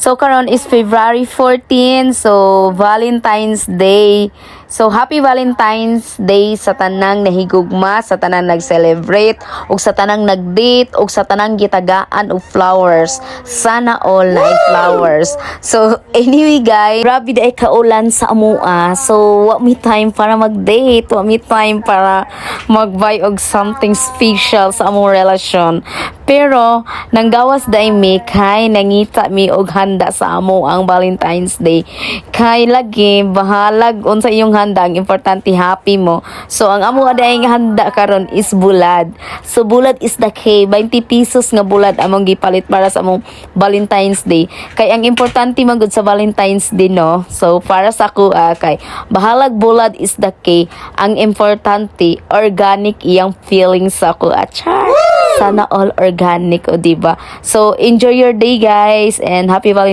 So karon is February 14, so Valentine's Day. So happy Valentine's Day sa tanang nahigugma, sa tanang nag-celebrate, ug sa tanang nag-date, ug sa tanang gitagaan og flowers. Sana all na flowers. So anyway guys, grabe diay kaulan sa amoa. So wa mi time para mag-date, wa mi time para mag-buy og something special sa among relasyon. Pero nanggawas diay mi kay nangita mi og handa sa amo ang Valentine's Day. Kay lagi bahalag unsa iyong handa, ang importante happy mo. So ang amo diay nga handa karon is bulad. So bulad is the key. 20 pesos nga bulad among gipalit para sa among Valentine's Day. Kay ang importante man gud sa Valentine's Day, no. So para sa ako, kay bahalag bulad is the key. Ang importante organic iyang feelings sa ako. Achar. Sana all organic, o di ba? So enjoy your day, guys, and happy Valentine's.